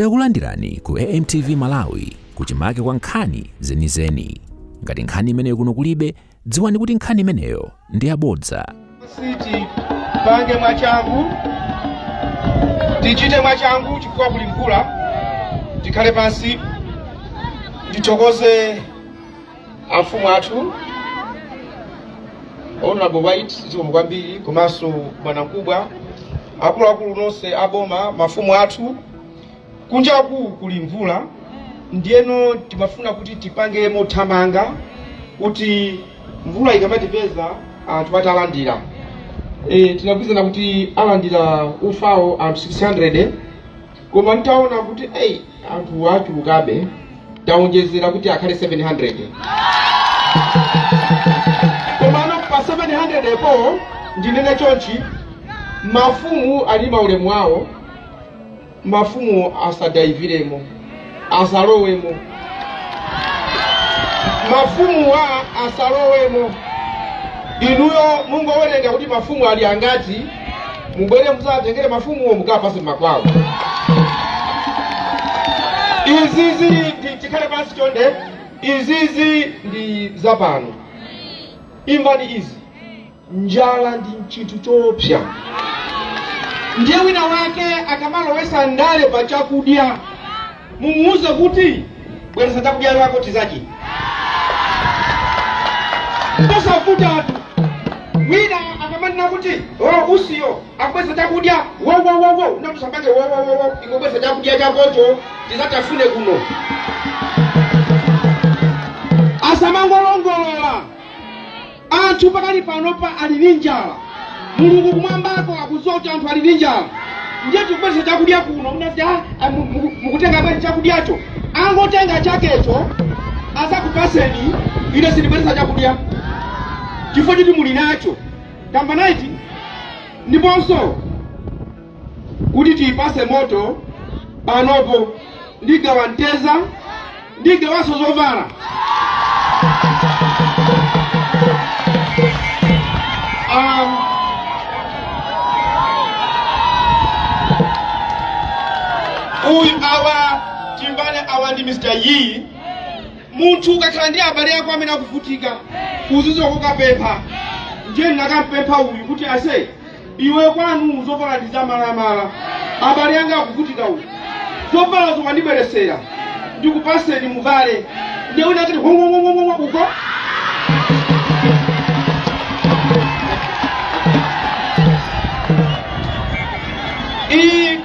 Takulandirani ku AMTV Malawi kuchimake kwa nkhani zenizeni. Ngati nkhani imeneyo kuno kulibe, dziwani kuti nkhani imeneyo ndi yabodza. Tipange mwachangu, tichite mwachangu chifukwa kuli mvula. Tikhale pansi, ndithokoze amfumu athu, Honorable White, zikomo kwambiri, komanso bwana mkubwa, akuluakulu nonse aboma, mafumu athu. Kunjaku kuli mvula, ndiyeno timafuna kuti tipange mothamanga kuti mvula ikamatipeza anthu atalandira. Tinagwirizana kuti alandira ufawo anthu 600, koma ntaona kuti ei, anthu achulukabe, taonjezera kuti akhale 700. Komano pa 700 po, ndinene chonchi, mafumu ali maulemu awo. Mafumu asadaiviremo, asalowemo. Mafumu a asalowemo. Inuyo mungowerenga kuti mafumu ali angati, mubwere muzatengere mafumuwo mukapase makwawo. Izizi ndi, tikhale pansi chonde, izizi ndi zapano. Imvani izi, njala ndi chinthu choopsa. Ndiye wina wake akamalowesa ndale pa chakudya, mumuuze kuti bweresa chakudya chako tizadye. Posavutatu. Wina akamanena kuti, "Oh, Usiyo akubwesa chakudya," wo wo wo wo, natusambange wo wo wo wo, ingobwesa chakudya chakocho tizatafune kuno. Asamangolongolola. Anthu pakali panopa ali ndi njala. Mulungu kumwambako akudziwa kuti anthu ali ndi njala. Ndiye tikubweretsa chakudya kuno, unati, "Ah, mukutenga bwanji chakudyacho?" Angotenga chakecho azakupaseni. Ine sindibweretsa chakudya chifukwa choti muli nacho. Tambanaiti. Ndiponso kuti tiyipase moto panopo, ndigawa mteza, ndigawanso zovala. Uyu awa timbane awa ndi Mr. Yee. Munthu ukakhala ndi abale ako amene akuvutika, uzidziwa kukapempha. Ndiye ndinakampempha uyu kuti, "Ase, iwe kwanu zovala ndi zamalamala, abale anga akuvutika uyu, zovala zowandibweresera ndikupaseni muvale." Ndiye wina akati hongongongong'o uko. Iyi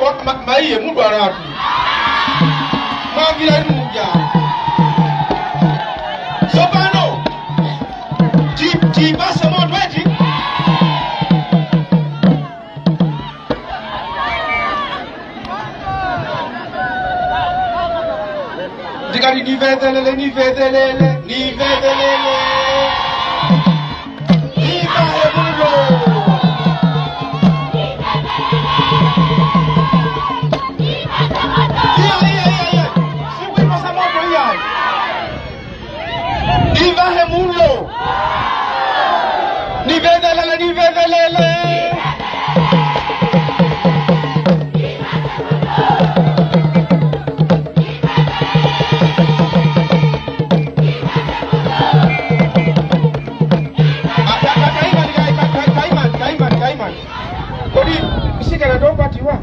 maiye mudwalatu, mwamvira muja. Tsopano tiyipase moto eti. Ndikati nivezelele, nivezelele, nivezelele, nivaye muno. Iya, iya, iya, iya, sikuipasa moto iyayi. Ivahe mulo, nivezelele, nivezelele. Taimani, taimani, taimani. Kodi msikana ndokwatiwa?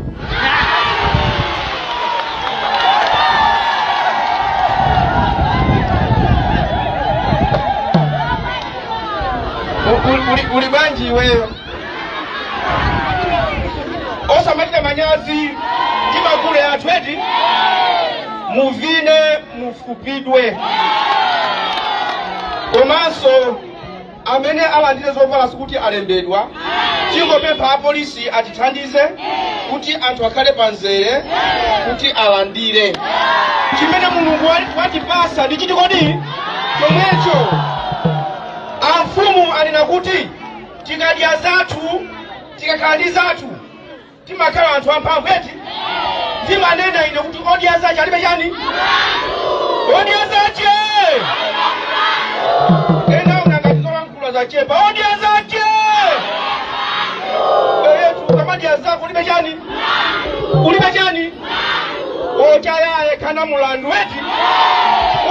Uli bwanji iweyo? Osamachita manyazi ndi magule athu eti. Muvine mufupidwe. Komanso amene alandire zovala sikuti alembedwa. Tingopempha apolisi atithandize kuti anthu akhale pamzere kuti alandire chimene Mulungu watipasa. Ndi chiti kodi chomwecho? Amfumu anena kuti tikadya zathu, tikakhala ndi zathu, timakhala anthu amphamvu eti. Ndimanena ine kuti odya zache alibe chani? Odya zache. Ena unangati zolankhula zachepa. Odya zache. Eyetu, ukamadya zako ulibe chani? Ulibe chani? Ochayaye kana mulandu eti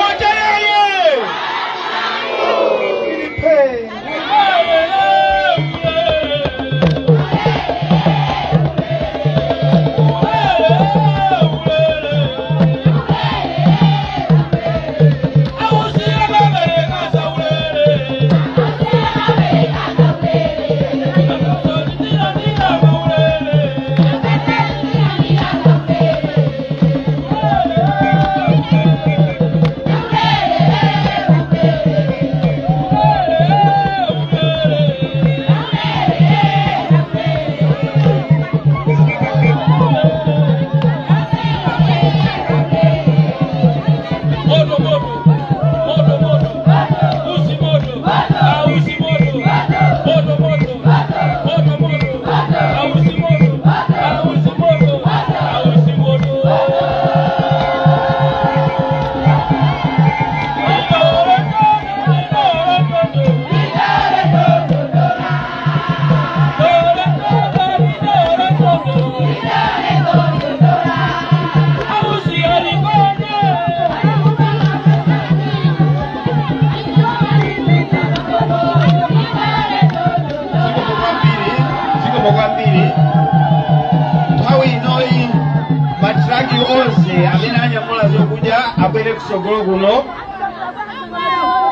ochayaye ilipe. Moto moto moto moto usi moto ausi moto moto moto moto moto ausi moto ausi moto ausi moto. Ausi alikonde. Zikomo kwambiri, zikomo kwambiri. Nthawi inoyi matraki onse amene anyamula zokudya abwere kusogolo kuno,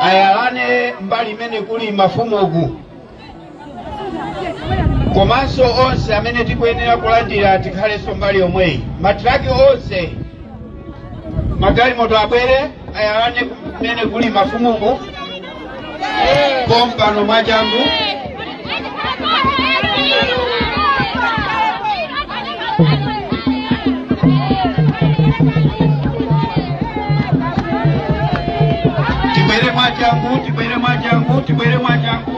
ayalane mbali imene kuli mafumuku, komanso onse amene tikuyenera kulandira tikhalenso mbali yomweyi. Matraki onse, magalimoto abwere ayalane kumene kuli mafumuku pompano mwachangu. Tibwere mwachangu, tibwere mwachangu, tibwere mwachangu.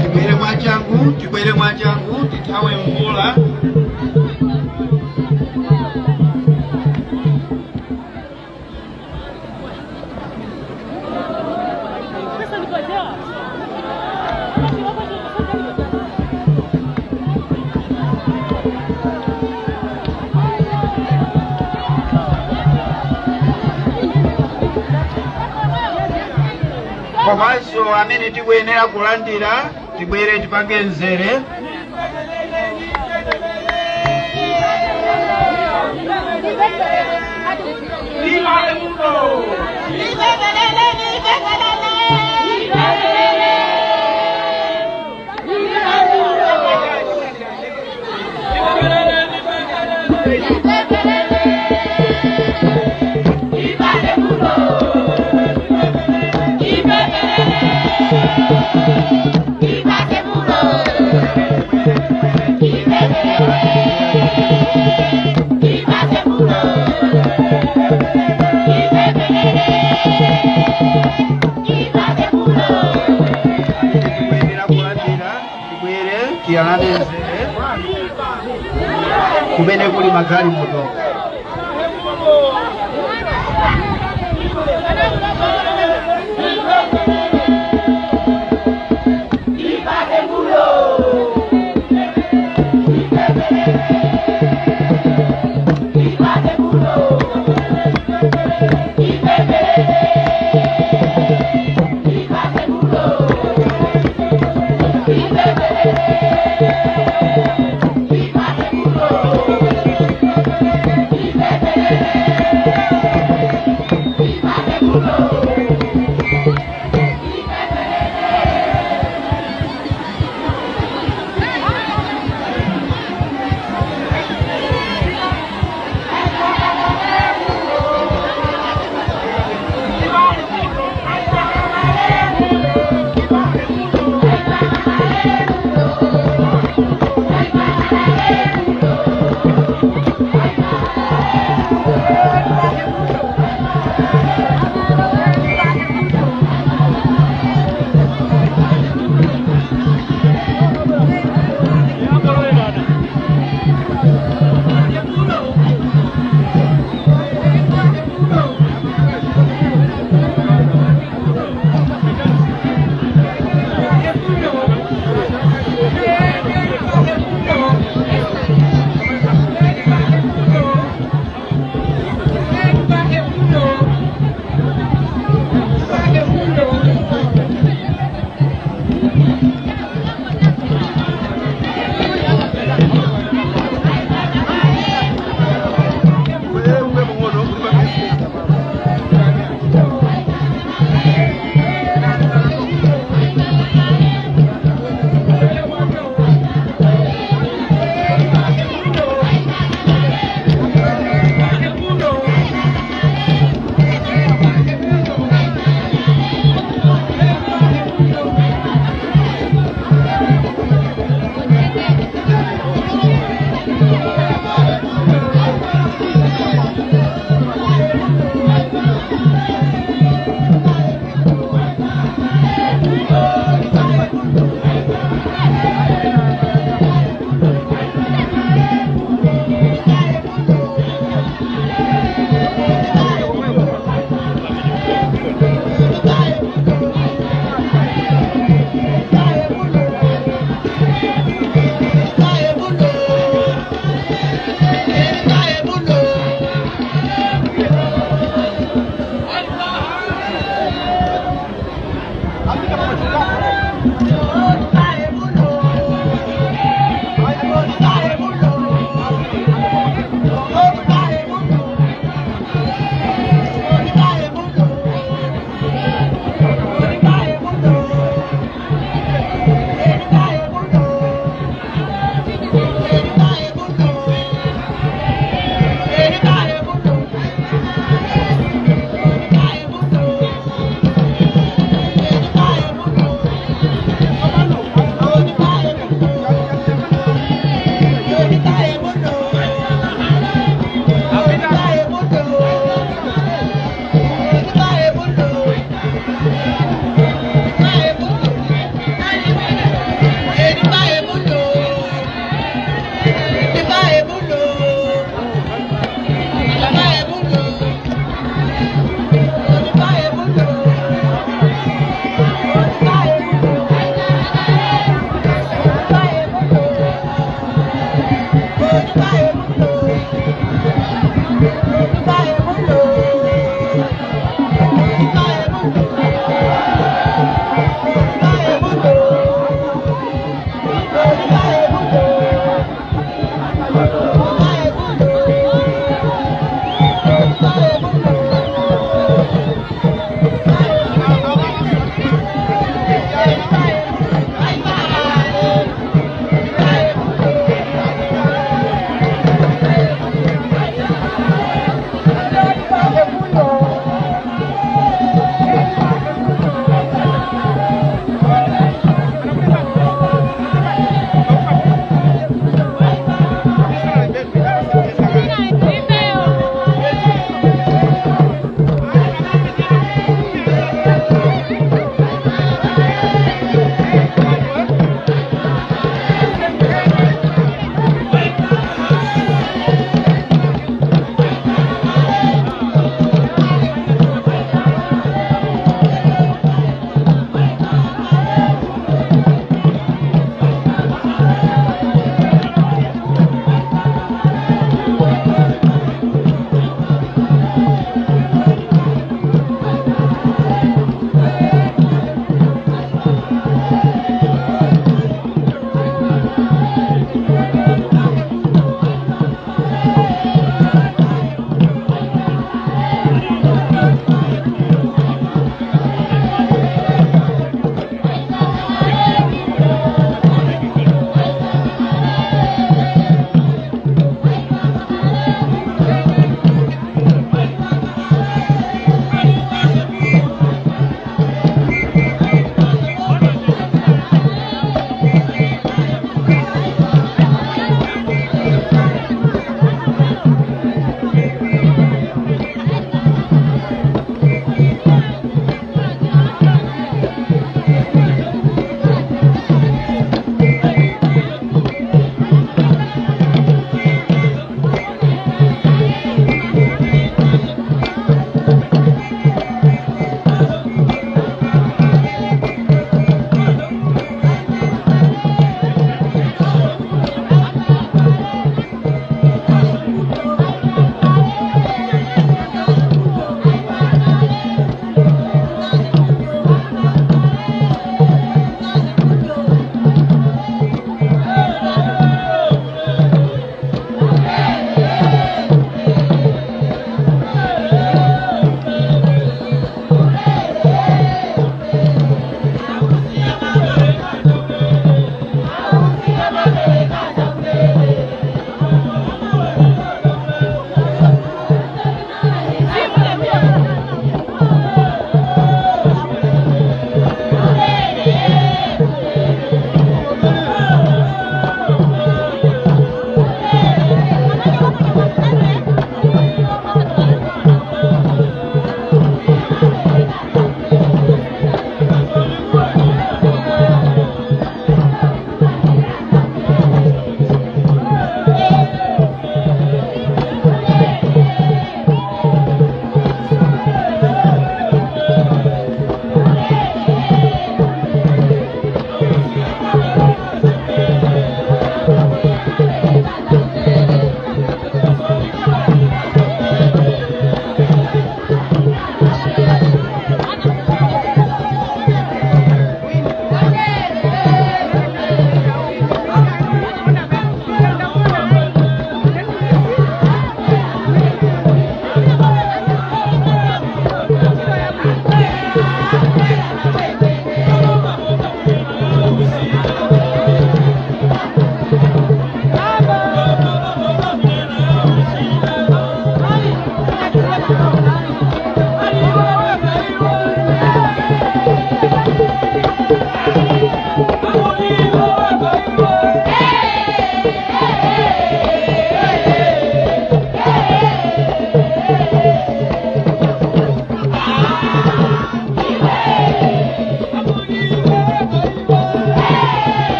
Tibwere mwachangu, tibwere mwachangu, tithawe mvula. Komanso amene tikuyenera kulandira tibwere tipange mzere. Tikuyenera kulandira tibwere tiyalane mzere kumene kuli magalimoto.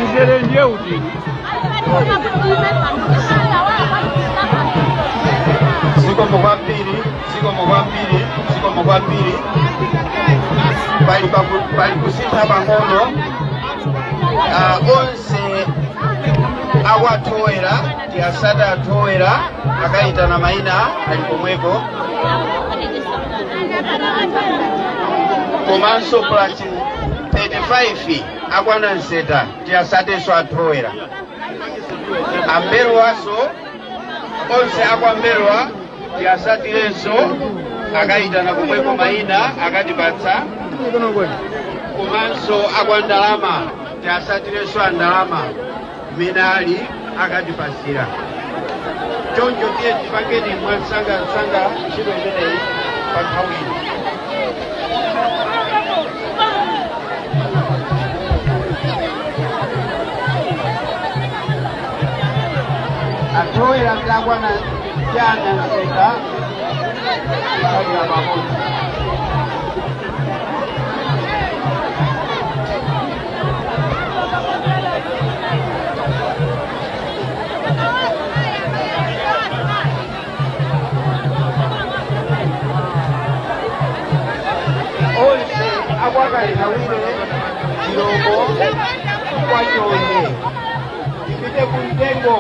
Mzere ndiye uti. Zikomo kwambiri, zikomo kwambiri, zikomo kwambiri. Pali kusintha pang'ono. Onse akwatowera tiyasata atowera akayitana mayina ali komweko, komanso plus 35 akwana nseta tiyasatenso atowera amberwaso, onse akwamberwa tiyasatirenso akayitana komweko mayina akatipatsa, komanso akwandalama tiyasatirenso andalama mmene ali akatipasira. Choncho tiye tipangeni mwansangasanga ntchito imeneyi pa nthawi ino. Atowera ndakwana jana nseta kusalira pamodzi. Onse akwakalikawire chilombo kwachonde tipite kumtengo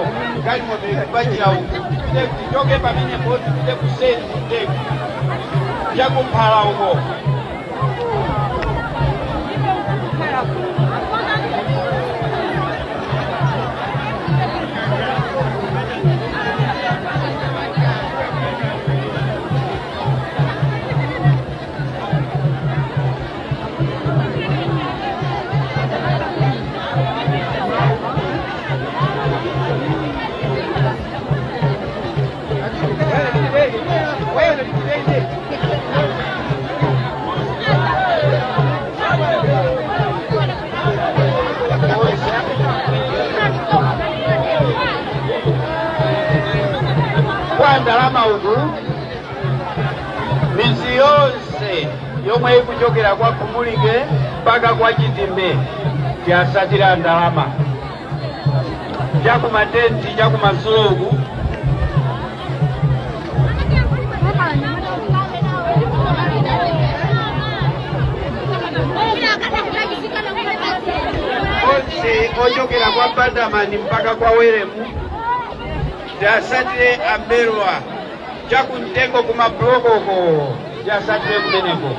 galimoto ikupachira uku, tipite tichoke pamenepo tipite kuseri kumtengo chakumphala uko. Kwa ndalama uku mizi yonse yomwe ikuchokera kwa Khumulike mpaka kwa Chitimbe tiyasatira ndalama chakumatenti chakumadzulo uku. Onse ochokera kwa Bandamani mpaka kwa Weremu tiyasatire amberwa chakumtengo kumablokoko tiyasatire kumeneko.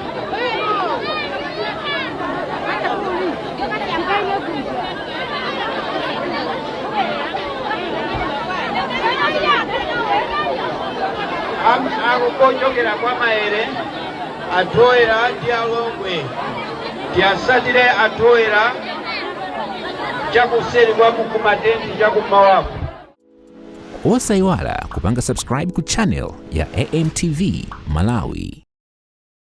Akukochokera kwa Maere atowera ndi alongwe Tiyasatire atowera chakuseri kwa kumatenti chakummawapo. Osayiwala kupanga subscribe ku channel ya AMTV Malawi.